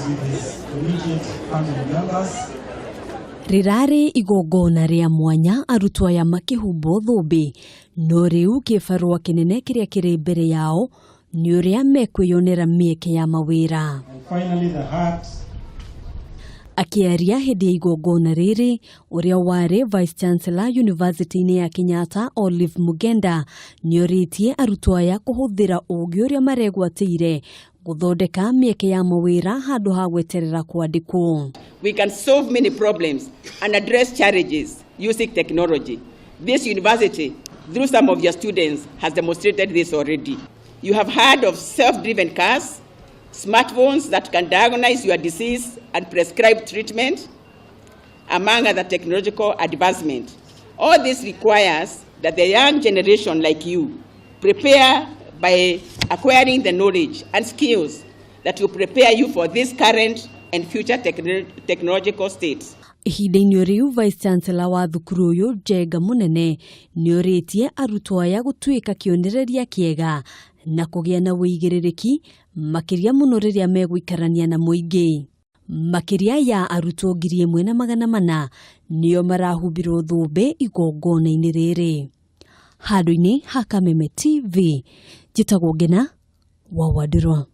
with his immediate family members. Rĩrarĩ igongona rĩa mwanya arutwo aya makĩhumbwo thũmbĩ, no rĩu kĩbarũa kĩnene kĩrĩa kĩrĩ mbere yao nĩ ũrĩa mekwĩyonera mĩeke ya mawĩra. And finally, the heart. Akĩaria hĩndĩ ya igongona rĩrĩ, ũrĩa warĩ Vice Chancellor University-inĩ ya Kenyatta Olive Mugenda nĩorĩtie arutwo aya kũhũthĩra ũũgĩ ũrĩa maregwatĩire gũthondeka mĩeke ya mawĩra handũ ha gweterera kwandĩkwo. We can solve many problems and address challenges using technology. This university, through some of your students, has demonstrated this already. You have heard of self-driven cars, smartphones that can diagnose your disease and prescribe treatment, among other technological advancements. All this requires that the young generation like you prepare by acquiring the knowledge and skills that will prepare you for this current and future technological states. Ihinda-inĩ rĩu Vice Chancellor wa thukuru ũyũ Njenga Mũnene nĩorĩtie arutwo aya gũtuĩka kĩonereria kĩega na kũgĩa na ũigĩrĩrĩki makĩria mũno rĩrĩa megũikarania na mũingĩ. Makĩria ya arutwo 1400 nĩo marahumbirwo thũmbĩ igongona-inĩ rĩrĩ. Handũ-inĩ ha Kameme TV, njĩtagwo Ngena wa Wandirwa.